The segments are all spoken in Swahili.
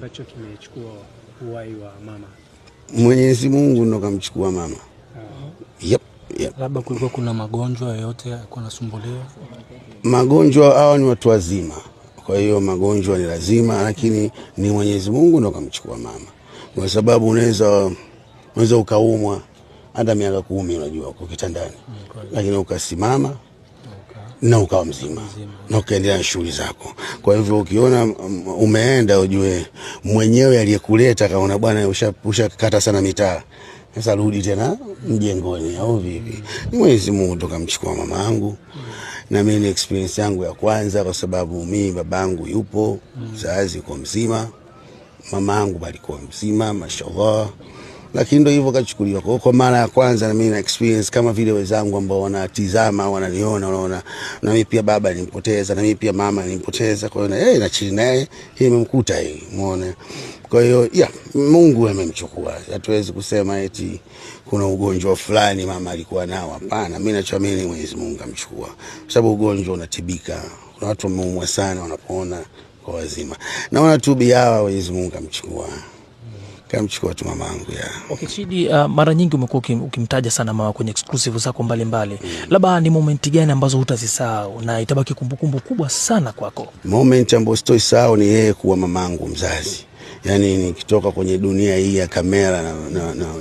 Ambacho kimechukua uhai wa mama? Mwenyezi Mungu ndo kamchukua mama. Yep. Labda kulikuwa kuna magonjwa yoyote alikuwa anasumbuliwa? Magonjwa, hawa ni watu wazima, kwa hiyo magonjwa ni lazima, lakini ni Mwenyezi Mungu ndo kamchukua mama, kwa sababu unaweza ukaumwa hata miaka 10, unajua uko kitandani, lakini ukasimama na ukawa mzima na ukaendelea na shughuli zako. Kwa hivyo ukiona umeenda, ujue mwenyewe aliyekuleta kaona bwana, ushakata sana mitaa, sasa rudi tena mjengoni au vipi? Ni Mwenyezi Mungu ndo kamchukua mama yangu. Na mimi ni experience yangu ya kwanza, kwa sababu mimi babangu yupo mzazi, yuko mzima, mama yangu alikuwa mzima mashallah, lakini ndio hivyo kachukuliwa. Kwa hiyo kwa mara ya kwanza na mimi na experience kama vile wenzangu ambao wanatizama wananiona, unaona, na mimi pia baba nilimpoteza, na mimi pia mama nilimpoteza. Kwa hiyo na chini naye hii imemkuta hii, umeona. Kwa hiyo yeah, Mungu amemchukua. Hatuwezi kusema eti kuna ugonjwa fulani mama alikuwa nao, hapana. Mimi nachoamini Mwenyezi Mungu amchukua, kwa sababu ugonjwa unatibika. Kuna watu wameumwa sana wanapona kwa wazima. Naona tu bihawa Mwenyezi Mungu amchukua. Kamchukua tu mamangu ya. Okay, Chidi, mara nyingi umekuwa ukimtaja sana mama kwenye exclusive zako mbalimbali. Labda ni moment gani ambazo hutazisahau na itabaki kumbukumbu kubwa sana kwako? Moment ambayo sitoisahau ni yeye kuwa mamangu mzazi. Yaani nikitoka kwenye dunia hii ya kamera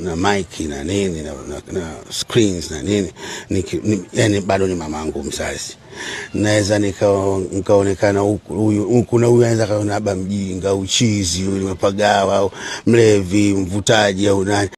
na mic na nini na screens na nini, yani bado ni mamangu mzazi. Naweza nikaonekana huku, huyu, huku na huyu anaweza kaona labda mjinga, uchizi, huyu nimepagawa, au mlevi, mvutaji au nani.